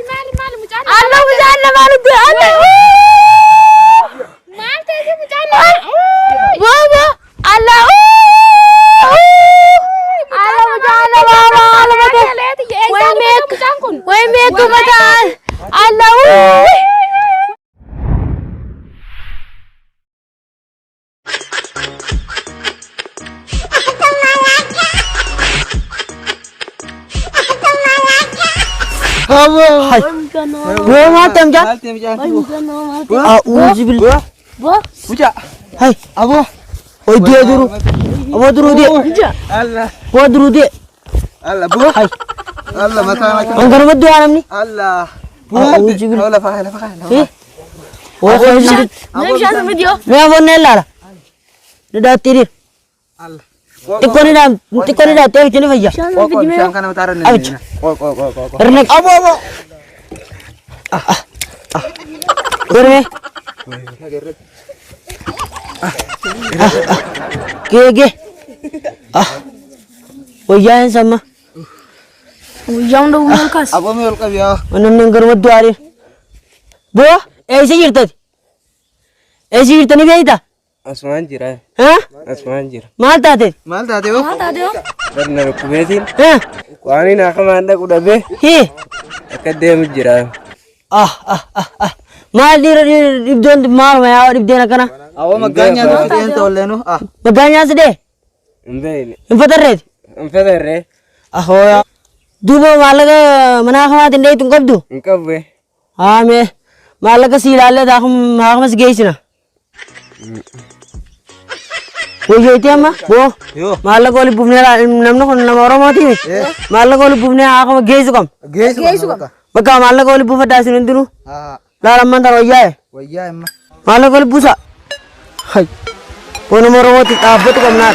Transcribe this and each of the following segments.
Maali maali mucaan? Alla mucaan namaa nutti alla. Maal ta'e mucaan namaa? Boo boo alla. Alla mucaan namaa maal mata. Way meek Mucaan kun. way meek mataan alla. Hai. Boo maal ta'e mucaan? Maal ta'e mucaan? A'uuzu billah. Mucaa. Hai. Aboo. Oi dia duru. Aboo duru dia. Allah. Boo duru dia. Allah boo. Hai. Allah mataa mataa. Angkara maddu namni. Allah. A'uuzu billah. Lafa kaa lafa kaa lafa Eh? kaa. Waa Mee bishaan sun fidiyoo. Mee aboon ilaala. Ni daatti dhiir. Allah. Xiqqoo ni daam xiqqoo ni daatti abicha ni fayya. Bishaan Qoy sun qoy fidimee. bishaan kana mataa irra Abicha. ni. Qoy qoy qoy qoy qoy. Irna. Aboo aboo. Gorme. Gee gee. Ah. Wayyaa hin samma. Guyyaa hunda guyyaan kaas. Aboo mee ol qabi yaa. Namni angara maddu aariin. Boo eessa jirtati? Eessa jirtani beektaa? Asumaan jira. Haa? Asumaan jira. Maal taate? Maal taate hoo? Maal taate hoo? Barna dhukkubeetiin Haa? waan inni akka maandaqu dhabee Hii? akka deemu jira. Ah ah ah ah. Maal dhiira dhibdoon maaluma yaa dhibdeen akkana? Aboo maggaan nyaata fideen tolleenu. Ah. Maggaan sidee? Hin beekne. Hin fatarreeti? Hin feterree. Ahooya. Duuba maallaqa manaa kamaatiin dheeytu hin qabdu? Hin qabwe. Haa mee maallaqa si ilaallee haakama si geessina. Wayyooti amma boo Yoo. maallaqa oli buufnee namni kun nama Oromootii maallaqa oli buufnee haakama geessu qabna. Geessu qabna. Bakka maallaqa oli buufadhaa isin hundinuu Haa. laala ammaan tana wayyaa'e Wayyaa imma. maallaqa oli buusa. Hay boo nama Oromootiif dhaabbatu qabnaa.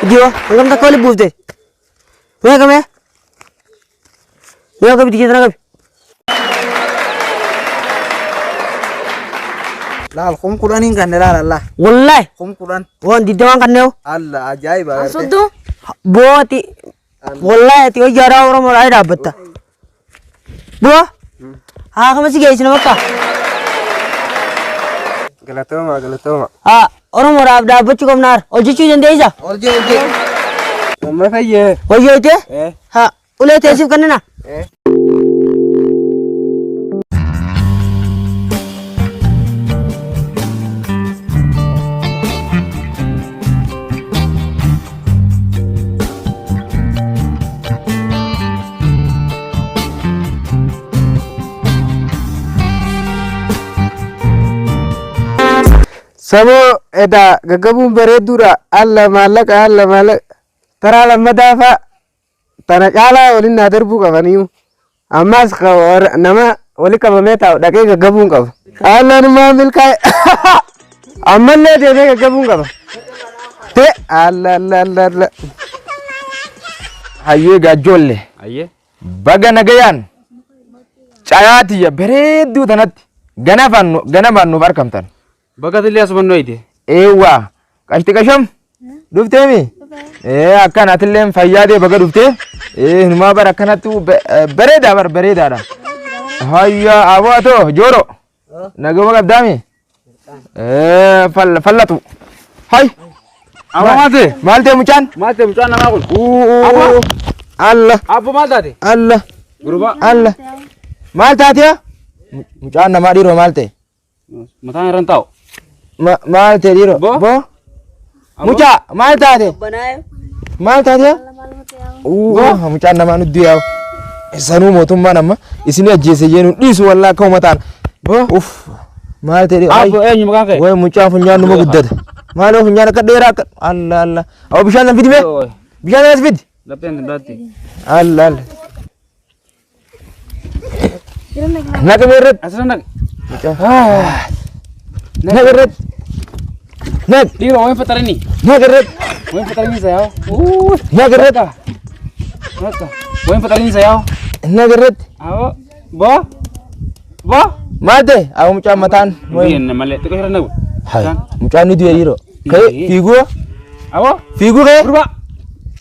Iddoo hangam takka oli buufte? Meeqa mee? Meeqa biti keessana qabi? Laal kum kudhaniin kan laal Allah. Wallahi Kum kudhan. waan digdamaan kanneen Allah ajaa'iba gartee. Soddoo. booti wallahi ati hojjaadhaa Oromoodhaa dhaabbatta. Boo haa kama si geessina bakka Galatooma galatooma. haa Oromoodhaaf dhaabbachuu qabnaar hojjechuu dandeessa Ol jee ol jee. Amma fayyee. hojjeete Eh. haa ulee teessiif kennina. Eh. Saboo edaa gaggabuun bareedduudha. Alla maallaqa alla maallaqa. Taraa lammataa fa'a tana caalaa waliin naa darbuu qabaniiyu. Ammas nama wali qabamee taa'u dhaqee gaggabuun qaba. Alla numaa milkaa'e. Ammallee deemee gaggabuun qaba. Te alla alla alla alla. Hayyee gaajjoolle Ayyee. baga nagayaan cayaatiyya bareedduu tanatti ganamaan nuuf argamtan. Bakka tillee asuma nu ayite. Eewwa qashti qasham dhufteemi? Ee akkana atilleen fayyaa ta'e baga dhuftee ee hinumaa bara akkanatti bareedaa bara bareedaadha. Hayya aboo atoo jooro naguma qabdaami? Ee fallatu. Hay Abbo maal ta'e? maal ta'e mucaan? Maal ta'e mucaan namaa kun? Uu alla Abbo maal taate? alla Gurbaa. alla maal taate? Mucaan namaa dhiiroo maal ta'e? Mataan irra hin taa'u. Maal ta'e dhiiroo? Boo? Boo? Mucaa maal taate? Maal taate? Uu mucaan namaa nutti yaa'u. Sanuu mootummaan amma isin ajjeese jeenuu dhiisu wallaa akka uummataan. Boo? Uff maal ta'e dhiiroo? Abbo eenyu maqaan kee? Way mucaan funyaan numa guddate. Maal yoo funyaan akka dheeraa akka alla alla. Awwa bishaan san fidi mee? Bishaan sanas fidi. Lapheen daatti. Alla alla. Naqame irratti. Asirra naqe. Naq irratti. Naq Dhiiroo wayin faxarini. naq irratti. Wayin faxarini isa yaa'u. Uu. Naq irratti. Bakka. Wayin faxarini isa yaa'u. Naq irratti. Abbo. Boo. Boo. Maal ta'e? Awwa mucaan mataan. Biyya malee xiqqoo irra naqu. Hai, mucaan ni du'e dhiiroo. Ka'ee fiiguu. Aboo. Fiiguu kee? Gurbaa.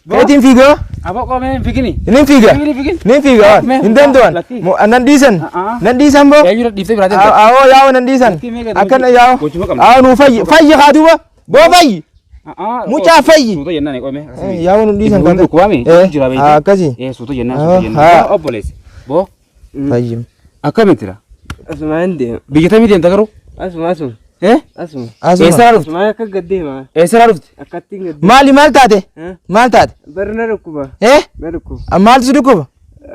Keetiin fiigaa? Aboo qoomee fiigini. Nin fiiga. Fiigini fiigini. Nin fiiga. Hin danda'an. Nan dhiisan. Nan dhiisan boo. Eenyudha dhiiftee biraa deemte. Awoo yaa'oo nan dhiisan. Akkana yaa'oo. Awoo nuu fayyi. Fayyi haa duuba. Boo fayyi. Mucaa fayyi. Suuta jennaan qoomee. Yaa'oo nu dhiisan. Kun dhukkubaami. Jira beekte. Akkasi. Suuta jennaan suuta jennaan. Obboleessi. Boo. Fayyi. Akkamittira? Asuma hin deema. Biyya tamii deemta garuu? Asuma asuma. Asuma. Asuma. Eessarraa dhufte? Asuma akka gad deema. Eessarraa dhufte? Akkattiin gad deema. Maali maal taate? Maal taate? Bari na dhukkuba. Na dhukkuba. Maaltu si dhukkuba?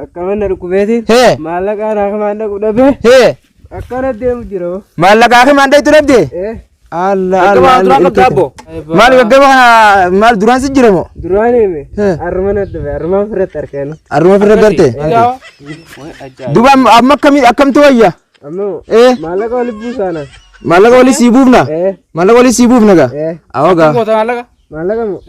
Akkama na dhukkubeetiin. Maallaqa naa kamaan dhaqu dhabee. Akkana deemu jira. Maallaqa kamaan dhaqu dhabdee? Allah Allah Allah. Maal gaggaba kana maal duraan si jira moo? Duraan hime. Arruma na dhufe arruma ofirratti arginu. Arruma ofirratti arte? Duuba amma akkamii akkamtu wayya? Amma maallaqa walitti buusaana. Maallaqa walitti sii buufna? Maallaqa walitti sii buufna gaa? Awoo gaa. Maallaqa moo?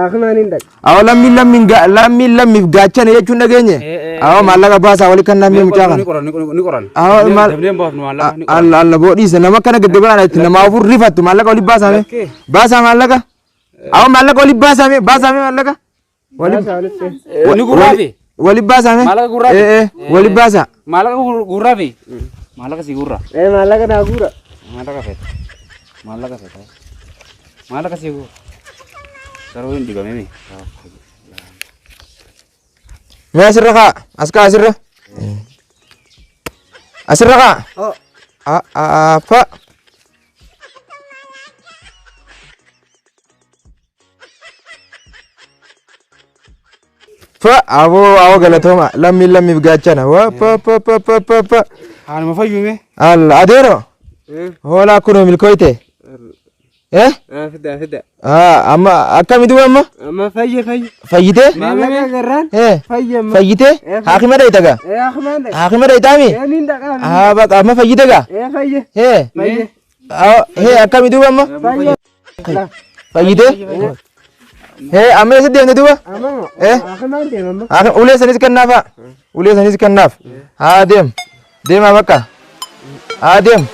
Akimaan hin dhaqa. Awoo lammiin lammiin lammiin lammiif gaachana jechuun dhageenye. Awoo maallaqa baasaa walitti kan lammii mucaa kana. Ni qoran. Awoo maal. Alla alla boo dhiisa nama akkana gaggabaa itti nama afur rifattu maallaqa walitti baasaame. Baasaa maallaqa. Awoo maallaqa walitti baasaame baasaame maallaqa. Ni gurraafi. Walitti baasaame. Maallaqa gurraafi. Walitti baasaa. Maallaqa gurraafi. Maallaqa si gurra. Maallaqa naa gurra. Maallaqa feeta. Maallaqa feeta. Maallaqa si gurra. Garuu hin dhibame mi? Mee asirra kaa. As kaa asirra. Asirra kaa. A a fa. Fa awoo awoo galatooma lammiin lammiif gaachana. Wa pa pa pa pa pa pa. Haaluma fayyume. Alla adeero. Hoolaa kunoo milkooyte. Fida fida. Amma akkami duuba amma? Amma fayye fayye. Fayyitee? Maallaqa agarraan. Fayye amma. Fayyitee? Haakima dhayita gaa? Haakima dhaqa. Haakima dhayitaami? Niin dhaqa. Haa baqa amma fayyite gaa? Fayye. Fayye. Akkami duuba amma? Fayye. Fayyitee? Amma eessa deemte duuba? Amma haakima deema amma. Ulee sanis kennaafa. Ulee sanis kennaaf. Haa deem. Deemaa bakka. Haa deem.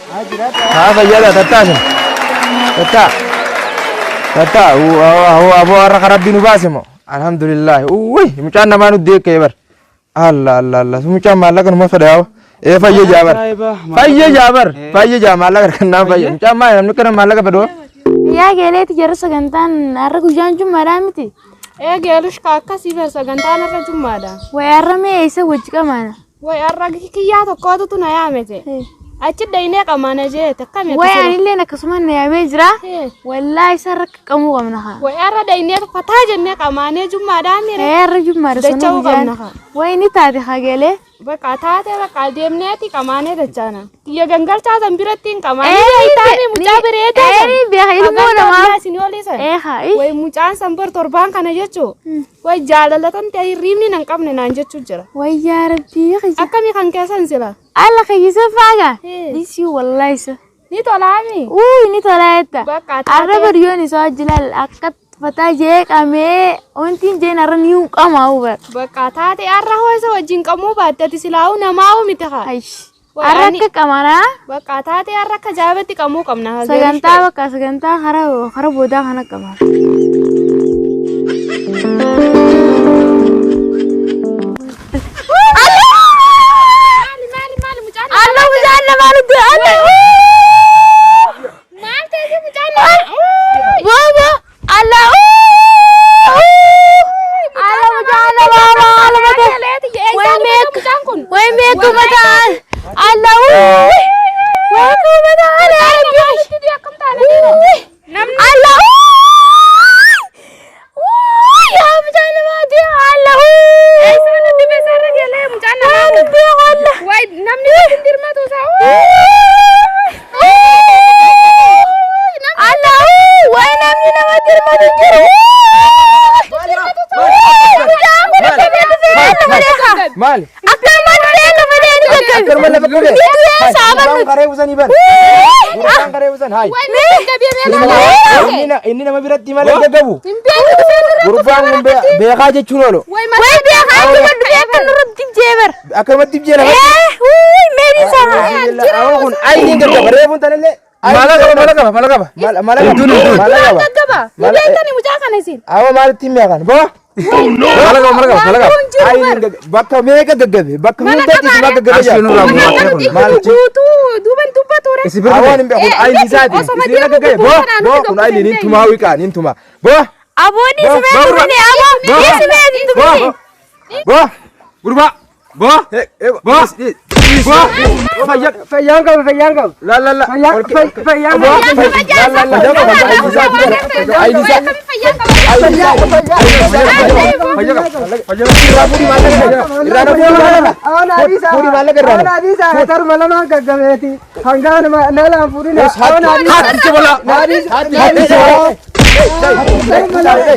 Haa fayyaadha tattaasin. Tatta. Tatta. Aboo har'a rabbi nu baase moo. Alhamdulillah. Uwwi mucaan namaa nu deekkee bar. Allah Allah Allah. Mucaan maallaqa numa fedha yaa'u. Fayye jaabar. Fayye jaabar. Fayye jaa maallaqa kennaan fayye. Mucaan maal namni kana maallaqa fedhu. Yaa geeleeti jara sagantaan har'a guyyaan jummaadhaa miti. Geelush akkasii bar sagantaan har'a jummaadha. Way har'a mee eessa wajji qamaana? Way har'a kiyyaa tokkootu na yaamete. Achi dhaynee qamaana jeete akkami Way anilleen akkasuma na yaamee jira. Wallaahi isa har'a qamuu qabna haa. Way har'a dhaynee fataa jennee qamaanee jummaadhaa mire. Har'a jummaadha sana Dacha'uu qabna haa. Way ni taate haa geelee. Bakka taate bakka deemneeti qamaanee dachaana. Kiyya gangalchaa san biratti hin qamaanee jaayitaanii mucaa bareedaa san. Beeka ilmoo namaa. Isin olii san. Way mucaan san bar torbaan kana jechuu. Way jaalalatan ta'e hirriibni nan qabne naan jechuu jira. Way yaa rabbii. Akkami kan keessan sila? Alla kayyisa faaga. Disi wallahi isa. Ni tolaami. Uu ni tolaa jetta. Bakka Arra baryoon isaa jilaal akka fataa jee qamee wanti jeen arra ni qamaa ubar. Bakka taate arra hoo isa wajjin qamuu baatte ati silaa'uu namaa'uu miti haa. Arra akka qamanaa. Bakka taate arra akka jaabatti qamuu qabna. Sagantaa bakka sagantaa hara boodaa kana qaba. Allah mucaan namaa nutti Allah. Maal ta'e mucaan namaa? Boobo Allah. Allah mucaan namaa maal mata. Way meek way meek mataan Allah. Way mataan Allah. Yaa mucaan namaa ti Allah. Eessa nuti beesarra geelee mucaan namaa nuti Allah. Way namni hin dirmatu isaa. Allah. Way namni nama dirmatu jiru. Maal? Akka maal ta'e lafa deemu gaggabe. Akkanuma lafa gaggabe. Ni du'ee saaban Gurbaan nuti. qaree busanii bar. Gurbaan qaree busan hayi. Inni nama biratti malee gaggabu. Gurbaan kun beekaa jechuun oolu. Way beekaa akkuma dhufee akka nurratti dibjee bar. Akkanumatti dibjee lafa. Wuuy meerii isaa. Awwa kun ayiniin gaggaba reefuun tanallee. Mala qaba mala qaba mala qaba. Mala qaba. Mala qaba. Gaggaba. Ni beektani mucaa kana isin. Awwa maalitti hin beekan? Boo. Mala qaba mala qaba mala qaba. Ayiniin gaggaba. Bakka meeqa gaggabe? Bakka hundatti isuma gaggabe Qarshii nurraa gumaatee kun. Maalichi? Guutuu duuban dubbatu re. Isi bira Awwaan hin beeku. Ayini isaati. Osoma Isin deemu gaggabe. Boo. guutuu Boo kun ayini ni tumaa wiqaa ni tumaa. Boo. Aboonni simee tumine aboo. Simee tumine. Boo. Gurbaa. Boo. Boo. Boo. Fayyaan qaba fayyaan qaba. La la la. Fayyaan qaba. La la la. Ayini isaa. Tarma lamaan gaggabeeti. Hangaan nalaan fuudhina.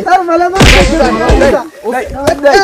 Tarma lamaan gaggabeeti.